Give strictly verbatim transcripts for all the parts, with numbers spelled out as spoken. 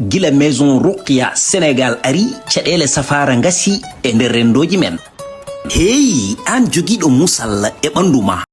Gila Maison Roqya Sénégal ari, caɗeele safaara ngasi e nder renndooji men. Hey, aan jogiiɗo muusal e ɓanndu ma,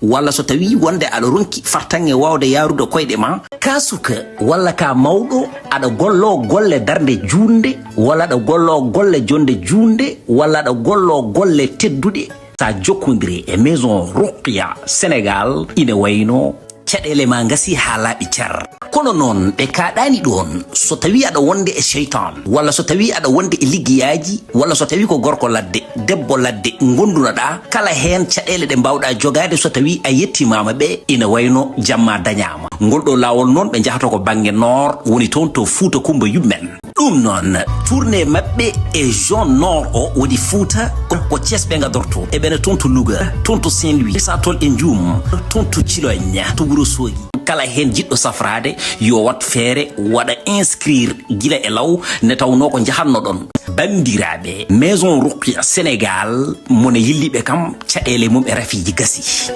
walla so tawii wonde aɗa ronki fartaŋŋe waawde yaarude koyɗe ma, ka suka walla ka mawɗo, aɗa golloo golle darnde juutnde, walla aɗa golloo golle jonde juutnde, walla aɗa golloo golle tedduɗe, sa jokkondirii e Maison Roqya Sénégal, ina wayno caɗeele ma ngasi haa laaɓi car. Kono noon, ɓe kaaɗaani ɗoon. So tawii aɗa wonde e seytaan, walla so tawii aɗa wonde e liggeyaaji, walla so tawii ko gorko ladde, debbo ladde ngondunoɗaa, kala heen caɗeele ɗe mbaawɗaa jogaade so tawii a yettimaama ɓe, ina wayno jamma dañaama. Ngol ɗoo laawol noon ɓe njahata ko bannge Noor, woni toon to Fuuta Kummba Yuɓɓen. Ɗum noon, tournée maɓɓe e zone Nord o woni Fuuta, ko Thiès ɓe ngadorto, eɓena toon to Louga, toon to Saint-Louis, Richard Toll e Ndioum, toon to Cilogne, to Wuro Soogi. Kala heen jiɗɗo safraade, yo wat feere waɗa inscrire gila e law, nde tawnoo ko njahatnoɗon. Banndiraaɓe, Maison Roqya Sénégal, mo ne yilliɓe kam, caɗeele mum e rafiiji gasi.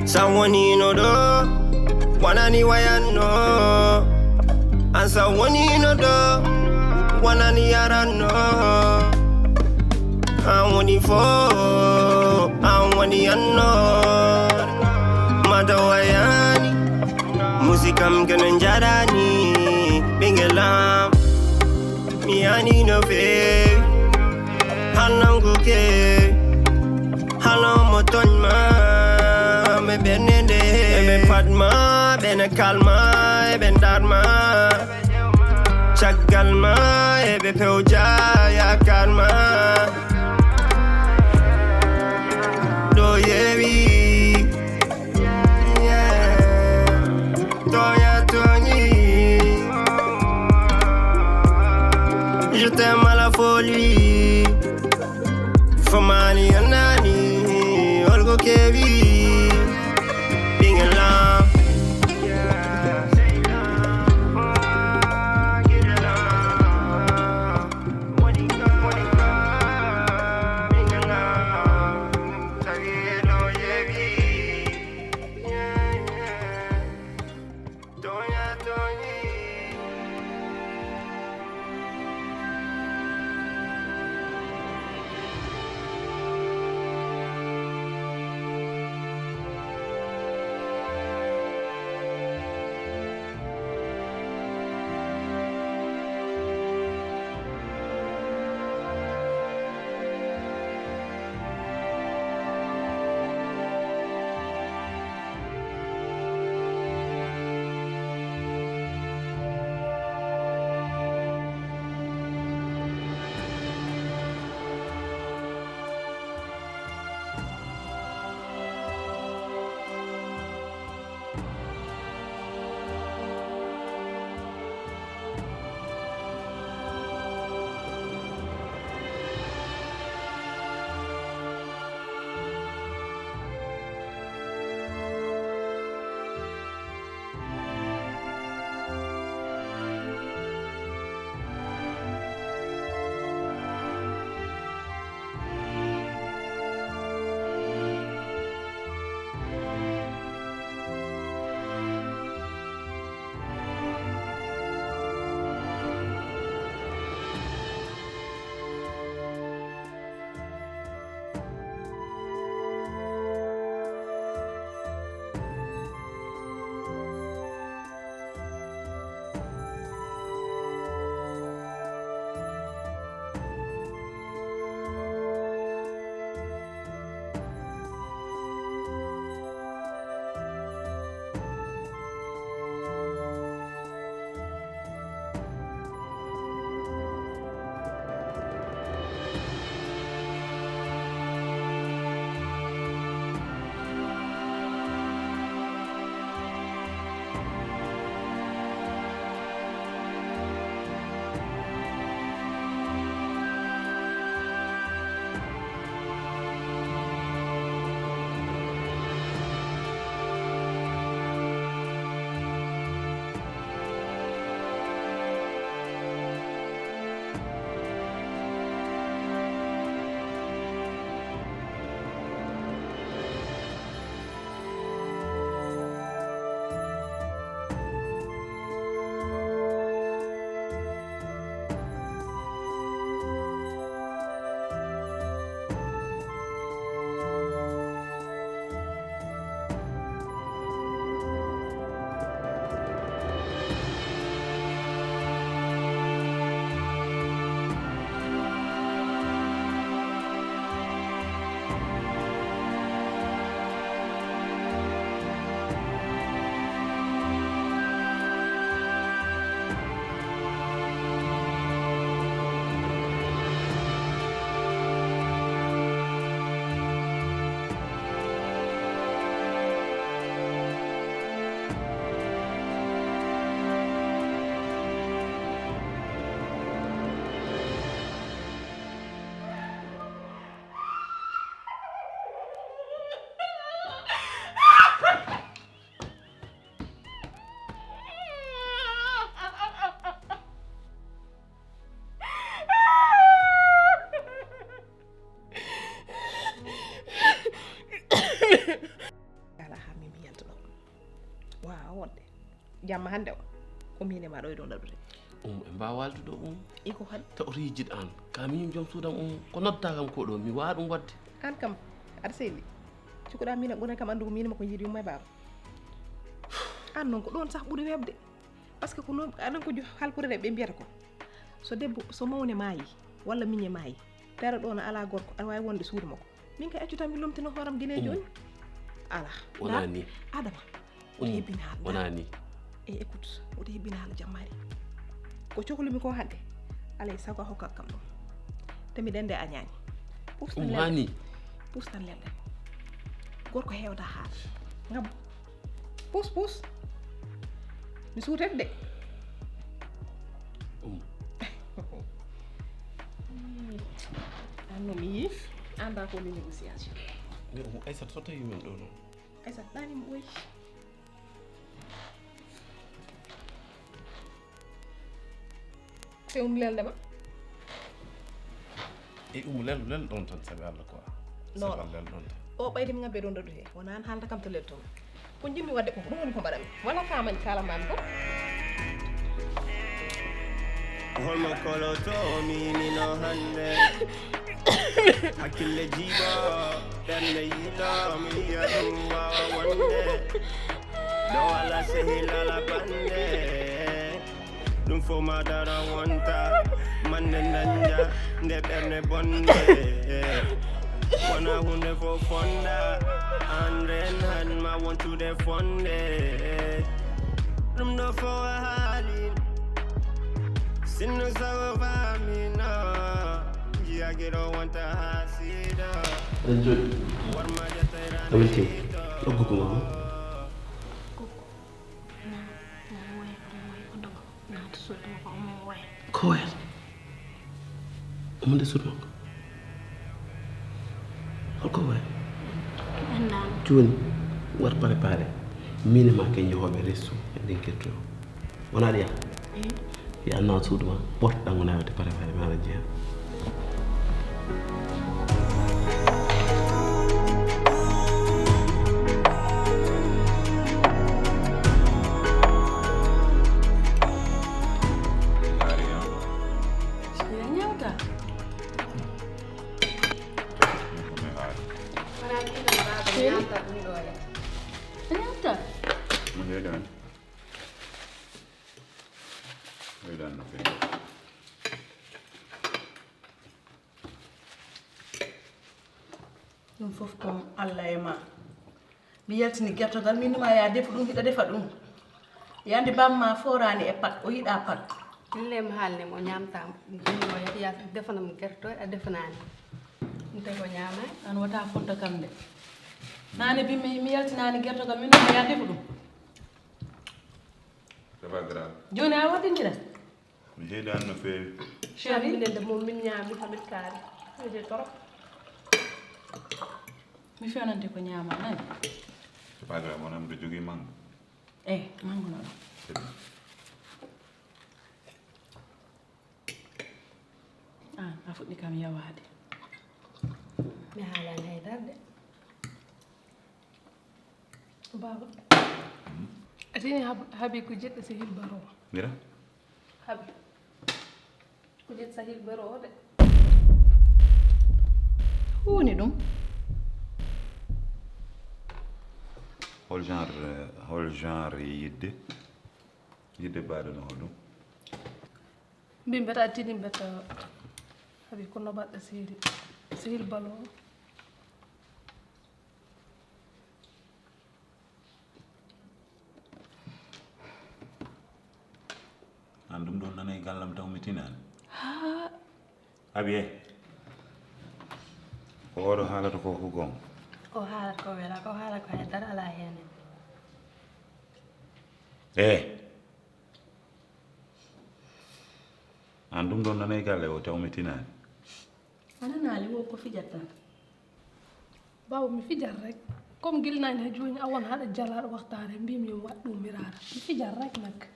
Sa wonino ɗo, wonani wayanno. An sa wonino ɗo, wonani yaranno. An woni fo, an woni anno. Mata wayani, musikam kene njarani, ɓingel am. Mi yani no feewi, hal nangu keewi, hal on mo tooñ ma, mi ɓernde nde. Eɓe pat ma, ɓe ne kal ma, eɓe ndar ma. Caggal ma, eɓe pewja yaakaar ma. Ɗo yeewi. Toya Tony. Je t'aime à la folie. Famani anani, olgo kebi. Bingala. Waaw, wonde. Jamma hannde o, ko miin e maa ɗo e ɗo ndaɗude. Um, en mbaawa waaldude um. Iko hannde. Taw oto yejjit aan. Ka miñum joom suudam um, ko noddataa kam ko ɗo, mi waawa ɗum waɗde. Aan kam, aɗa selli. Cikkuɗaa miin e ɓurani kam anndugo miin e makko njiidi yumma e baaba. Aan noon ko ɗoon sah ɓuri weeɓde. Parce que ko noon, aɗa ko jo-, halpure ɓe mbiyata ko. So debbo, so mawne maayi, walla miñe maayi, pero ɗo no alaa gorko, aɗa waawi wonde suudu makko. Min kay accu tan mi lomtino hooram gine jooni. Alaa. Wonaa nii. Adama, woto hebbin haala. Wonaa nii. E écoute, woto hebbin haala jammaari. Ko cohlumi ko hannde, alaa e sago a hokkat kam ɗum. Te mi ɗende a ñaani. Puus tan lelde. Wonaa nii. Puus tan lelde. Gorko heewata haala. Ngam. Puus, puus. Mi suutete de. Um. Aan no mi yii, anndaa ko woni négociation. Mais um, Aissata, so tawii men ɗo noon? Aissata, ɗaani mi ɓooyi. Te um lelde ma? E um lel, lel ɗon tan, sabi Alla quoi. Non. Sabi Alla, lel ɗon tan. O ɓayde mi ngabbe ɗon ɗaɗu he. Wona an haalta kam to lel to. Ko jimmi wadde ko ɗum woni ko mbaɗami. Wala famani kala mami ko. Holmo koloto mimino hannde. Hakkille jiiɓo, ɓernde yiɗo, mi yiya ɗum wawa wonde. Ɗo wala sehil ala bande. Ɗum fof ma dara wonta. Mande nanja, nde ɓerne bonde. Wona hunde fof fonda. An ren han ma wontude fonde. Ɗum ɗo fof a haali. Sinno sawo famina. Jiyagiɗo wonta hasida. Aɗa jooɗi. Warma jatayra. Amin te. Ɗo gogo ma. Gogo. Mo, mo woya, mo woya, o doga. Naata suudu makko, omo woya. Ko woyata? Omo nder suudu makko? Holko woya? Anndaama. Jooni, war préparé. Min e maa ken yahooɓe resto, eɗen kettoyo. Wonaa ɗi yaa? Eey. Yo a naat suudu ma, ɓortoɗaa ngona wiyde préparé, mi ara jeya. Miɗo ñawta. Wonaa ɗiɗo baaba ñaata ɗum ɗo ya. A ñawta? Mo heedan. Heedan no feewi. Ɗum fof ko Allah e ma. Mi yaltini gertogal, min numa ya defu ɗum, hiɗa defa ɗum. Yande bamma forani e pat, o yiɗa pat. Ille mi haalne mo ñamta, ɗum o yati ya defanam gerto, a defanani. Ɗum tawi o ñaamay. An wata fonto kam de. Nane bi mi, mi yaltinani gertogal, min numa ya defu ɗum. C'est pas grave. Joni a waɗindira? Mi heedan no feewi. Chéri? Minen de moom min ñaami hamin kaari. Wede torop. Mi fewnante ko ñaama nani? C'est pas grave, wona mbiɗo jogii mango. Eh, mango noon. C'est bon. Ah, a fuɗɗi kam yawaade. Mi haalan haydara de. Baaba. A tini hab-, habi ko jeɗɗo sehil baro. Mira? Habi. Ko jeɗɗo sehil baro o de. Ko woni ɗum? Hol genre, hol genre yidde? Yidde baɗo no hol ɗum? Mbin mbeta a tini mbeta habi ko no baɗɗo sehil. Sehil baro o. An ɗum ɗon nana e gallam taw mi tinaani. Haa. Abi e. Ko oɗo haalata ko ko gonga? Ko haalata ko wela, ko haalata ko hay dara alaa heen. E. An ɗum ɗon nana e galle o taw mi tinaani. A nanaali wo ko fijata tan. Baaba, mi fijar rek. Comme gila naane ha jooni a won haɗa jala haɗa waxtaan rek, mbimi yo waɗ ɗum mi raara. Mi fijar rek nag.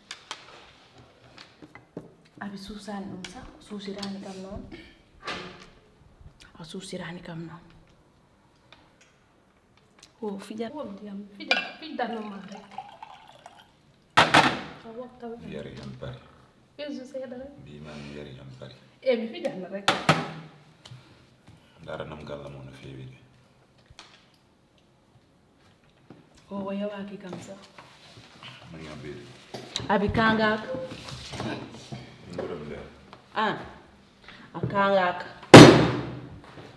Abi suusaani ɗum sax, suusiraani kam noon. A suusiraani kam noon. Ko fijar. Wo ndiyam, fijar, fijar no ma rek. Yari hen bari. Ɓeydu seeɗa rek. Mbima mi yari hen bari. E mi fijan rek. Ndaranam galla mo no feewi de. O o yawaaki kam sax. Mani a beedi. Abi kangak. Nguram de. An a kangak.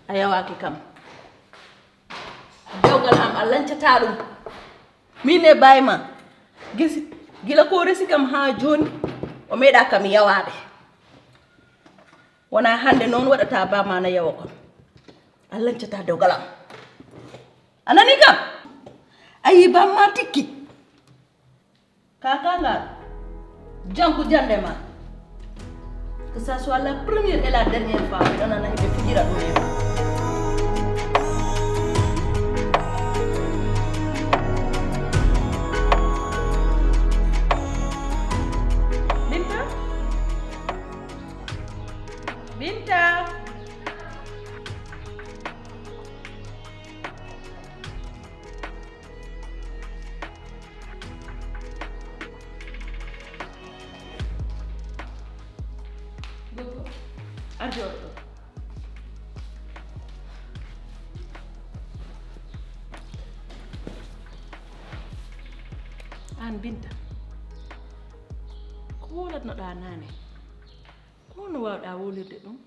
A yawaaki kam. Dewgal am a lancata ɗum. Min e baay ma. Gisi gila ko resi kam haa jooni o meeɗa kam yawaade. Wona hannde noon waɗata bamma na yawa kon. A lancata dewgal am. A nani kam? A yi bamma tikki. Kaka ngal. Janku jande ma. Que ça soit la première et la dernière fois, mi ɗon nana hiɓe fijira ɗum e ma. Binta? Binta? Gogo, a jooɗo. Aan Binta, ko wowlatnoɗaa naane? Ko honno waawɗaa wowlirde ɗum?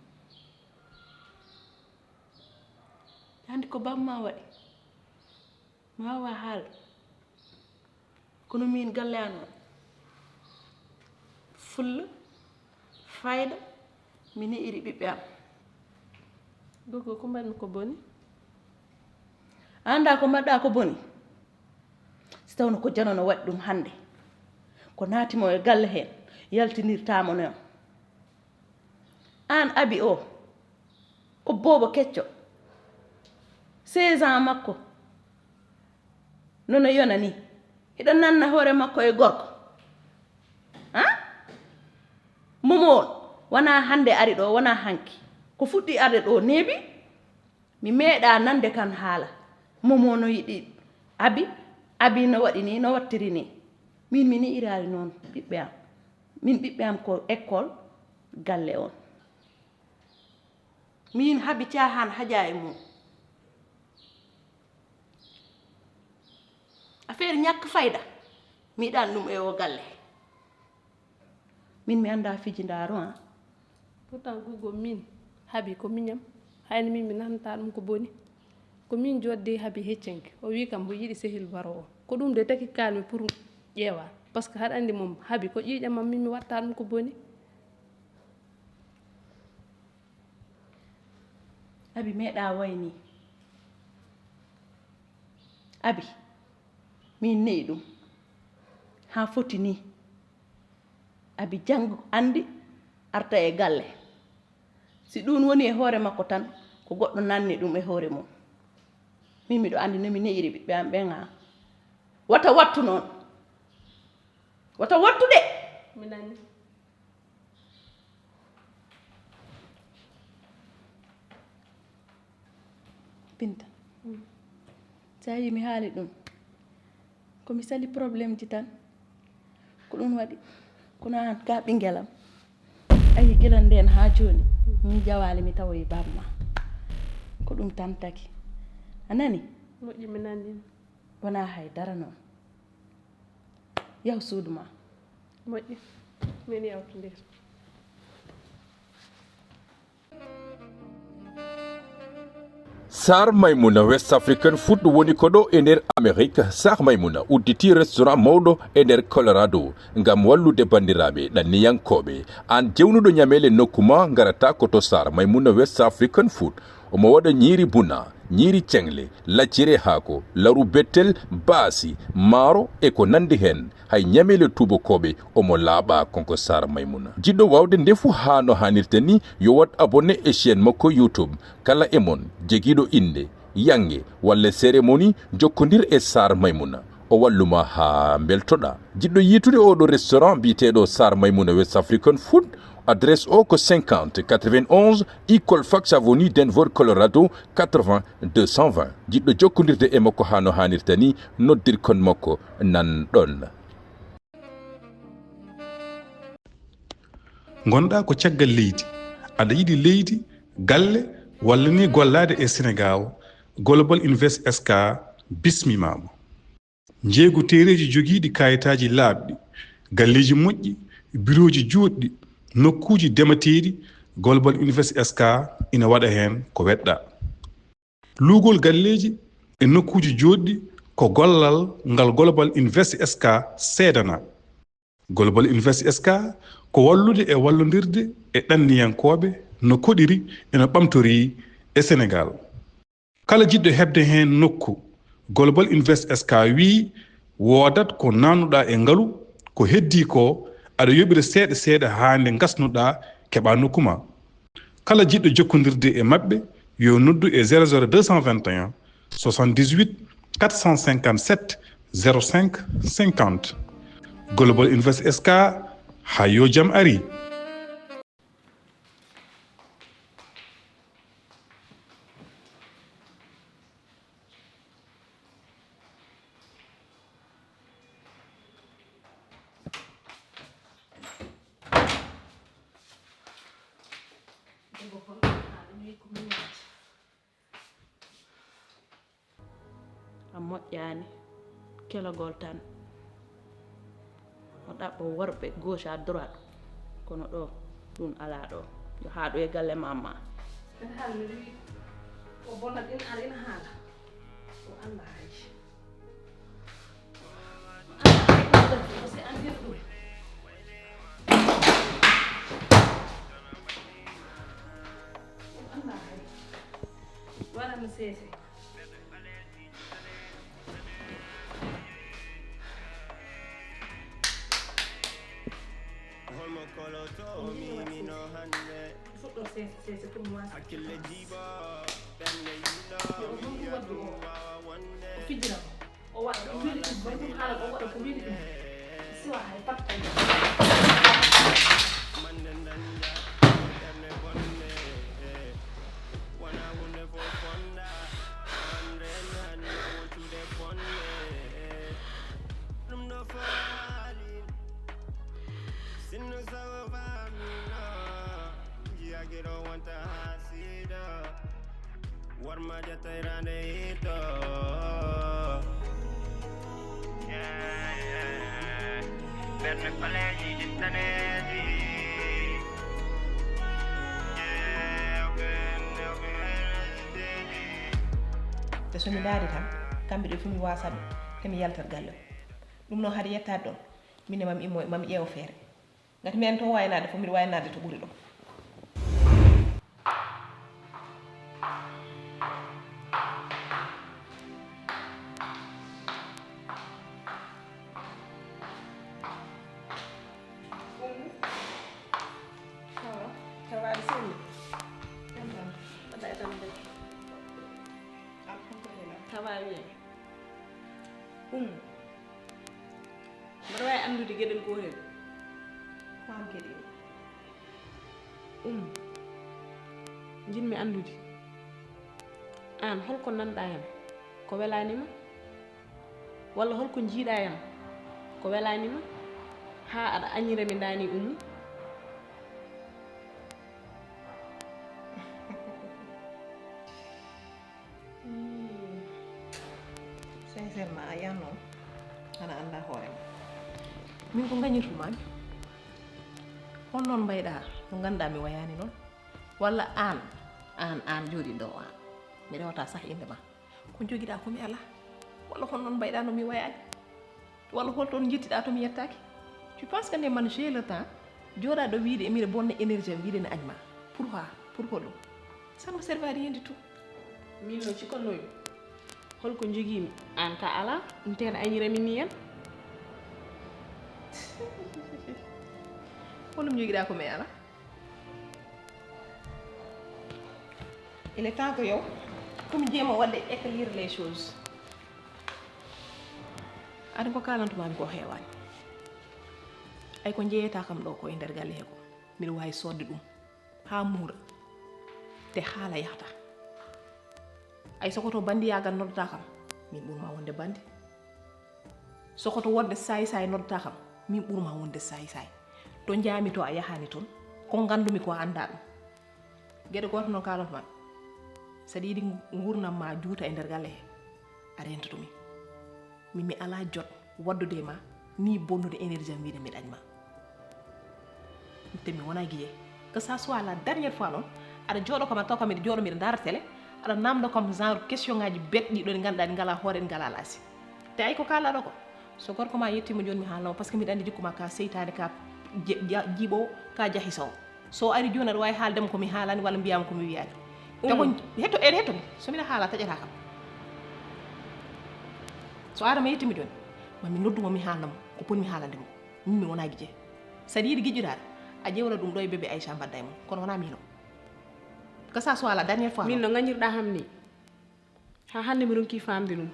Anndi ko bamma waɗi? Mi waawaa haalde. Kono miin galle an o, fulla, fayda, mi ne'iri ɓiɓɓe am. Gogo, ko mbaɗmi ko boni? A anndaa ko mbaɗɗaa ko boni? Si tawno ko jano no waɗi ɗum hannde, ko naati mo e galle heen, yaltinirtaa mo noon. Aan Abi o, ko boobo kecco. Seize ans makko no no yona ni. Hiɗa nanna hoore makko e gorko. Han? Momo on, wonaa hannde ari ɗo, wonaa hanki. Ko fuɗɗi arde ɗo neeɓi. Mi meeɗaa nande kan haala. Momo no yiɗi Abi, Abi no waɗi ni, no wattiri ni. Min mi ne'iraali noon ɓiɓɓe am. Min ɓiɓɓe am ko école galle on. Min Habi caahan hajaa e mum. Affaire ñakk fayda, mi yiɗaani ɗum e o galle. Min mi anndaa fiji ndaaro an. Pourtant Gogo, min Habi ko miñam, hayni min mi nanata ɗum ko boni. Ko min joddi Habi heccenki, o wi kam mbo yiɗi sehil baro o. Ko ɗum de taki kalmi pour ƴeewa, parce que haɗa anndi mom Habi ko ƴiiƴam am, min mi watta ɗum ko boni. Abi meeɗa wayni. Abi, min ne'i ɗum. Haa foti ni. Abi janngo anndi arta e galle. Si ɗum woni e hoore makko tan, ko goɗɗo nanni ɗum e hoore mum. Min miɗo anndi no mi ne'iri ɓiɓɓe am ɓen haa. Wata wattu noon. Wata wattu de. Mi nani. Binta, so a yii mi haali ɗum, ko mi sali problème ji tan. Ko ɗum waɗi, kono aan ka ɓinngel am. A yii gila ndeen haa jooni, mi jawaali mi tawoyi bamma. Ko ɗum tan taki. A nani? Moƴƴi, mi nani. Wonaa hay dara noon. Yahu suudu ma. Moƴƴi, min yawtondira. Sar Maymuna West African Food woni ko ɗo e nder Amerique. Sar Maymuna udditi restaurant mawɗo e nder Colorado ngam wallude banndiraaɓe ɗanniyankooɓe. Aan jewnuɗo ñameele nokku ma, ngarata ko to Sar Maymuna West African Food. Omo waɗa ñiiri buna, ñiiri ceŋle, lacciri e haako, laru bettel, baasi, maaro e ko nanndi heen. Hay ñameele tuubakooɓe omo laaɓa. Kanko Sar Maymuna, jiɗɗo waawde ndefu haa no haanirta ni, yo waɗ abonné e chaîne makko YouTube. Kala e mon jegiiɗo innde, yannge walla cérémonie, jokkondir e Sar Maymuna, o wallu ma haa mbeltoɗaa. Jiɗɗo yiitude oo ɗoo restaurant biyeteeɗo Sar Maymuna West African Food, adresse o ko cinquante quatre-vingt-onze Eagle Fox Avenue, Denver, Colorado quatre-vingts deux cent vingt. Jiɗɗo jokkondirde e makko haa no haanirta ni, noddir kon makko nan ɗon. Ngonɗaa ko caggal leydi, aɗa yiɗi leydi, galle, walla ni gollaade e Senegaal, Global Invest S K bismimaama. Njeeygu teereeji jogiiɗi kaayitaaji laaɓɗi, galleeji moƴƴi, birooji juutɗi, nokkuuji demateeɗi, Global Invest S K ina waɗa heen ko weɗɗaa. Luugol galleeji e nokkuuji jootɗi ko gollal ngal Global Invest S K seedanaa. Global Invest S K ko wallude e wallondirde e ɗanniyankooɓe no koɗiri e no ɓamtorii e Senegaal. Kala jiɗɗo heɓde heen nokku, Global Invest S K wiyi woodat ko naatnuɗaa e ngalu, ko heddii ko aɗa yoɓira seeɗa seeɗa haa nde ngasnuɗaa keɓaa nokku ma. Kala jiɗɗo jokkondirde e maɓɓe yo noddu e zéro zéro deux cent vingt et un soixante-dix-huit quatre cent cinquante-sept zéro cinq cinquante. Global Invest S K, haa yo jam ari. Debbo bonɗo haa ɗum yehi ko miñaaji. A moƴƴaani kelagol tan. O ɗaɓɓo worɓe gauche à droite. Kono ɗo, ɗum alaa ɗo. Yo haaɗu e galle mamma. Ene haala mi wiyi o bona ɗin ar ina haala. O anndaa hay. Waɗa no seese. Fuɗɗo seese seese pour moi. Yo o ɗum waddu o. O fijira ko. O waɗa ko weli ɗum, banndum haala o waɗa ko weli ɗum. Siwa hay pat kay. Worma ƴetta hitaande hitto. Ɓerne paleeji ɗi daneeji. Te so mi ndaari tan, kamɓe ɗe fof mi waasa ɓe, te mi yaltat galle o. Ɗum noon hade yettaade ɗoon, min e mam immo, mam ƴeewa feere. Ngati mbiɗen to waaynaade fof, mbiɗa waaynaade to ɓuri ɗo. Ça va bien. Umu. Mbeɗa waawi anndude geɗel gootel? Ko aan geɗel? Umu, njiɗmi anndude, aan holko nanɗaa heen ko welaani ma? Walla holko njiiɗaa heen ko welaani ma? Haa aɗa añira mi ndaani Umu? Hmm. Sincèrement, a yiyan noon, ana anndaa hoore ma. Min ko ngañirtu maami. Hol noon mbayɗaa mo ngannduɗaa mi wayaani noon? Walla aan, aan, aan jooɗiiɗo ɗo aan, mi rewata sah innde ma. Ko njogiɗaa ko mi alaa? Walla hol noon mbayɗaa no mi wayaani? Walla hol toon njettiɗaa to mi yettaaki? Tu penses que nde man j'ai le temps jooɗaa ɗo wiide e mbiɗa bonna énergie am, wiide ne añ ma? Pourquoi? Pour ko ɗum? Ça ne me sert à rien du tout. Min no cikkannoymi. Holko njogiimi aan ka alaa? Ɗum tee no añirami ni en. Holɗum njogiɗaa ko mi alaa? Il est temps que yow, ko mi jeema waɗde éclaire les choses. Aɗa ko kaalantu maami ko heewaani. Ay ko njeeyata kam ɗo ko e nder galle he ko, mbiɗa waawi soodde ɗum haa muura, te haala yahata. Ay so ko to banndiyaagal noddata kam, min ɓurma wonde banndi. So ko to wonde saay-saay noddata kam, min ɓurma wonde saay-saay. To njaami to a yahaani toon, Ko ngandumi ko a anndaa ɗum. Geɗe gooto noon kaalanto ma. Saɗa yiɗi nguurndam ma juuta e nder galle he, a rentito mi. Min mi alaa jot waddude e ma, ni bonnude énergie am wiide mi ɗañ ma. Te mi wonaa gije. Que ça soit la dernière fois noon, aɗa jooɗo kam, a taw kam miɗa jooɗo miɗa ndaara télé, aɗa namndo kam genre question ngaji betɗi ɗo ɗi ngannduɗaa ɗi ngalaa hoore, ɗi ngalaa laasi. Te ay ko kaalaɗo ko, so gorko ma yettima jooni mi haalnoo, parce que miɗa anndi jikku ma ka seytaane, ka je-, ja-, jiiɓoowo, ka jahisowo. So ari jooni aɗa waawi haalde mo ko mi haalani walla mbiyaa mo ko mi wiyaani. Te ko hetto, eɗe hetto mi. So miɗa haala taƴata kam. So Adama yettima jooni, ma mi noddu mo mi haalna mo ko pon mi haalande mo. Min mi wonaa gije. Saɗa yiɗi giƴƴudaade, a ƴeewna ɗum ɗo e bébé Aïcha mbadda e mum. Kono wonaa miin o. Que ça soit la dernière fois. Min no ngañirɗaa ham ni. Haa hannde mi ronki faamde ɗum.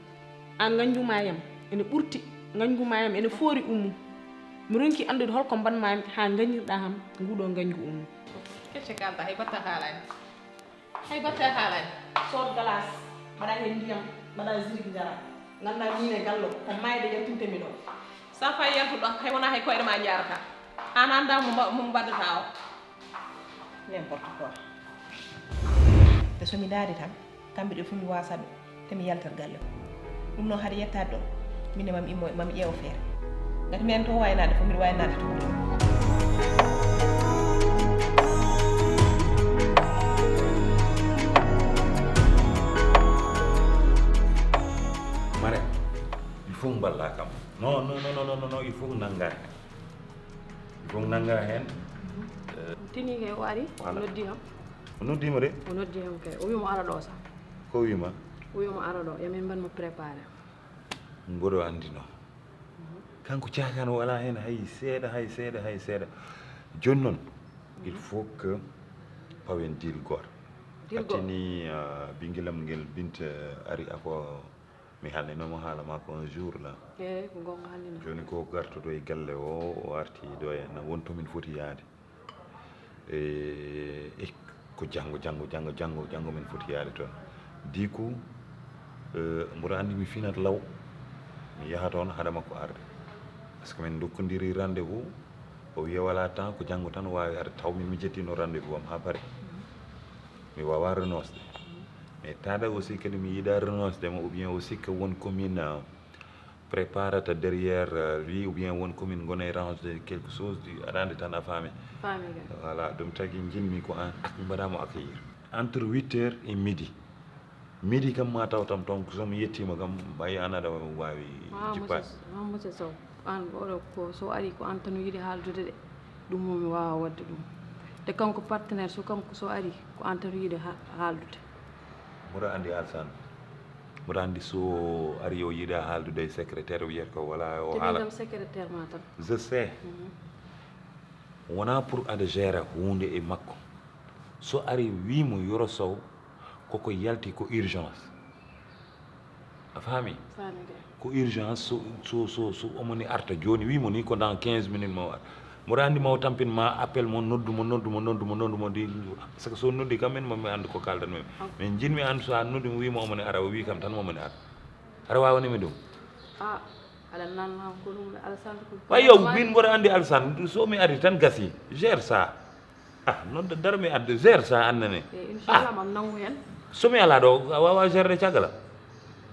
Aan ngañngu maa yam ene ɓurti ngañngu maa yam, ene foori Ummu. Mi ronki anndude hol ko mbaɗ maa haa ngañirɗaa ham nguɗo ngañngu Ummu. Kecce kalta, hay batta haalaani. Hay batte a haalaani. Sood galaas, mbaɗaa heen ndiyam, mbaɗaa zirik, njaraa. Nganndaa miin e gallo, ko maayde yaltinte mi ɗo. Sa fayi yaltuɗo, hay wonaa hay koyɗe ma njaarata. Aan anndaa mo mba-, mo mbaɗataa o. N'importe quoi. Te so mi ndaari tan, kamɓe ɗe fof mi waasa ɓe, te mi yaltat galle o. Ɗum noon, hade yettaade ɗoon, min e mami immo, mami ƴeewa feere. Ngati minen to waynaade fof, mbiɗa waawi naatde to wuro. Mare, il faut mballa kam. Non, non, non, non, non, non, il faut nannga heen. Il faut nannga heen. Tini kay o ari, o noddi kam. O noddiima de? O noddi kam kay. O wi mo ara ɗo sa. Ko wi ma? O wi mo ara ɗo, yo min mbaɗ mo préparé. Mboɗo anndi noon. Kanko caakaan o alaa heen hay seeɗa, hay seeɗa, hay seeɗa. Jooni noon, il faut que pawen deal gooto. Deal gooto. Hattini, ah, ɓinngel am ngel Binta ari afo mi haalninooma haala maa ko un jour la. Eey, ko goonga haalnino. Jooni ko gartuɗo e galle o, o arti ɗo e na won to min foti yahde. E, e ko janngo, janngo, janngo, janngo, janngo min foti yahde toon. Du coup, eh, mboɗo anndi mi finat law, mi yaha toon hade makko arde. Parce que min ndokkondiri rendez-vous, o wiya wala temps, ko janngo tan o waawi arde. Taw min mi jettino rendez-vous am haa pare. Mi waawaa renonce de. Mais taada aussi kadi mi yiɗaa renonce de mo, ou bien aussi que won commune, ah, préparata derrière, euh, lui, ou bien won commune ngona e range de quelque chose, di aɗa anndi tan a faami. Faami kay. Voilà, ɗum tagi njiɗmi ko an, ak mbaɗa mo accueillir. Entre huit heures et midi. Midi kam ma taw tam toon, so mi yettiima kam, ɓay an aɗa waawi jippaade. Ah, monsieur Sow, an oɗo ko so ari ko an tan yiɗi haaldude de. Ɗum mo mi waawa waɗde ɗum. Te kanko partenaire, so kanko so ari, ko an tan yiɗi ha-, haaldude. Mboɗo anndi Alsaan. Mboɗo anndi so ari o yiɗa haaldude e secrétaire, o wiyata ko wala o haala. Te min kam secrétaire ma tan. Je sais. Mhm. Wonaa pour aɗa gère huunde e makko. So ari wi mo Yoro Sow, koko yalti ko urgence. A faami? Faami kay. Ko urgence, so, so, so, so omo ni arta jooni, wi mo ni ko dans quinze minutes mo ar. Mboɗo anndi mo tampin ma appel mo, noddu mo, noddu mo, noddu mo, noddu mo, di, parce que so noddi kam min mo mi anndu ko kaldan mi. Ah. Min njiɗmi anndu so a noddi mo, wi mo omo ni ara, o wi kam tan mo omo ni ara. Aɗa waawani mi ɗum? Ah, aɗa nanna ko ɗum Alassane ko. Wa yow, min mboɗo anndi Alassane, so mi ari tan gasi, gère ça. Ah, noon de, dara mi adda, gère ça, annane. Eh, inchallah, ah, mam nangu hen. So mi alaa ɗo, a waawaa gérde caggal am?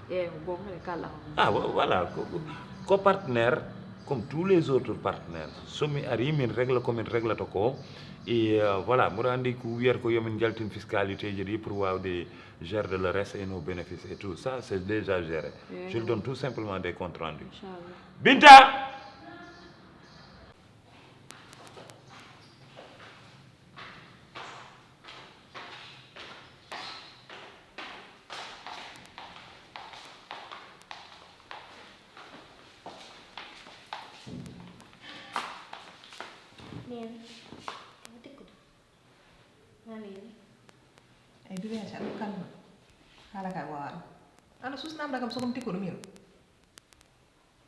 Eh, ko goonga de, kala. Ah, vo-, voilà, ko, ko, ko partenaire, comme tous les autres partenaires. So mi ari, min régla ko min réglata ko. Et, euh, voilà, mboɗo anndi ko wiyata ko yo min njaltin fiscalité ji ɗi pour waawde gérde le reste et nos bénéfices et tout. Ça, c'est déjà géré. Eh. Je lui donne tout simplement des comptes rendus. Inchallah. Binta! Neen, dama tikkude. Maa neen. Ay, duwe sa ɗum kalma. Haala ka waawaa ɗum. Ano susnamɗa kam so ko mi tikkuɗo miin.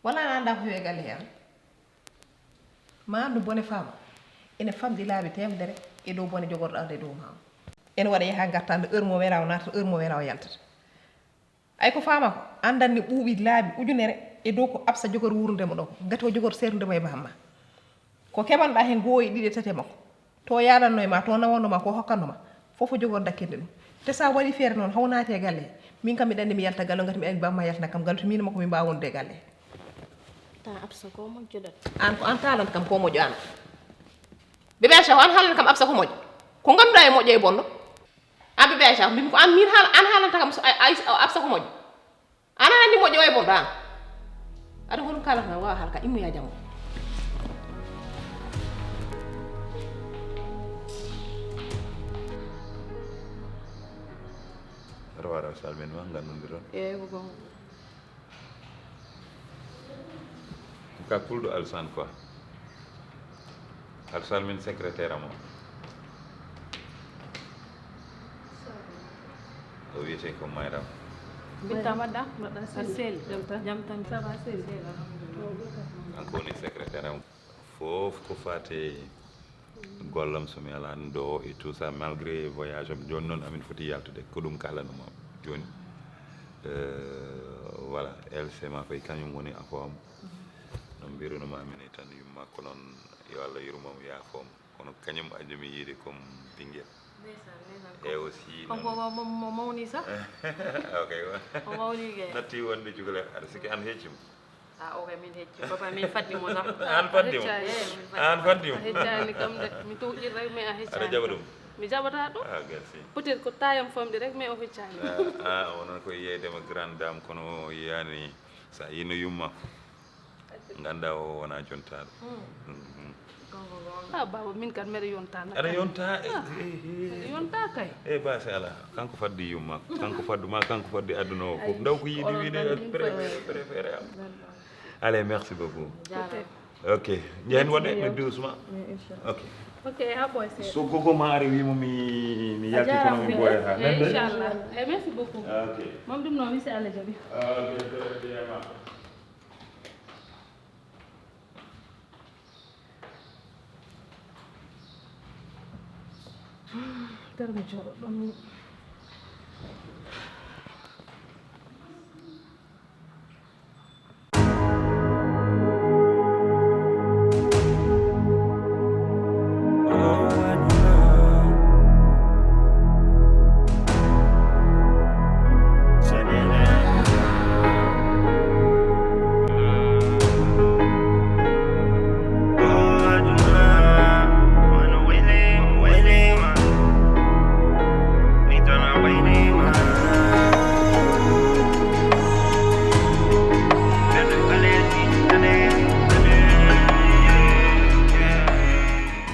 Wala a anndaa ko heewi e galle hee an. Ma anndu bone faama ene famɗi laabi teemedere e dow bone jogorɗo arde e dow ma o. Ene waɗa yaha ngarta annda heure mo wela o naatata, heure mo wela o yaltata. Ay ko faama ko, anndan ne ɓuuɓi laabi ujunere e dow ko Absa jogori wuurnude mo ɗo, ngati o jogori seerndude mo e bahamma. Ko keɓanɗa heen goo e ɗiɗi e tati e makko. To yaranno e ma, to nawanno ma, ko hokkanno ma, fof o jogor dakkinde ɗum. Te sa waɗi feere noon, haw naati e galle he. Min kam miɗa anndi mi yalta galle, ngati mi anndi bamma yaltana kam galle, to min makko min mbaawa wonde e galle he. Ta Absa ko moƴƴo ɗon. An ko an taalanta kam ko moƴƴo an. Bébé Aïcha, ko an haalanta kam Absa ko moƴƴo. Ko ngannduɗaa e moƴƴo e bonɗo. An Bébé Aïcha, mbimi ko an min haal, an haalanta kam so, ay, ay, Absa ko moƴƴo. An a anndi moƴƴo e bonɗo an. Aɗa honum kaalata ma waawa haalka, immoya janngo. Aɗa waawi salmin ma nganndudiron. Eeyi, ko goonga. Ka kulɗo Alsan quoi. Alsan min secrétaire am o. O wiyete ko Mayram. Binta mbaɗɗa? Mbaɗɗa sel. Sel. Jam tan? Jam tan. Ça va sel? Sel, alhamdulillah. Kanko woni secrétaire am. Fof ko fate gollam so mi alaa ɗo et tout ça, malgré voyage am, jooni noon amin foti yaltude, ko ɗum kaalanoma jooni. Euh, voilà, L C ma fay kañum woni afo am. No mbirunoma min e tan yumma, ko noon yo Allah yurmam, yaafam. Kono kañum ajumi yiide comme ɓinngel. Ndeysaan, ndeysaan. E aussi kanko noon mo, mo, mo mawni sax. Ok, wa. O mawni kay. Natti wonde cukalel, aɗa sikki an heccima? Ah, o kay min hecci. Papa, min faddi mo sax. An faddi mo? Heccaani. Eh, min faddi mo. An faddi mo? A heccaani kam de. Mi toƴƴi rek, mais a heccaani. Aɗa jaɓa ɗum? Mi jaɓata ɗum. Ah, merci. Peut-être ko taayam famɗi rek, mais o heccaani. Ah, ah, o noon ko yeyde ma grande dame, kono o yiyaani sa yino yumma. Ngannda o wona jontaaɗo. Mhm. Ah, baaba, min kan mbeɗa yonta na. Aɗa yonta? Eh, eh, eh. Mbeɗa yonta kay. Eh, baasi alaa. Kanko faddi yumma. Kanko faddu ma, kanko faddi aduna o fof. Ndaw ko yiɗi wiide préféré, préféré am. Allez, merci beaucoup. Jaaraama. Ok. Njehen waɗde, mais doucement. Ok. Ok, ha ɓooy seeɗa. So gogo ma ari wimo mi, mi yalti kono mi ɓooyata. Eh, inchallah. Eh, merci beaucoup. Ok. Mam ɗum noon, mi si Allah jaɓi. Ok, très bien. Dara mi jooɗo ɗon.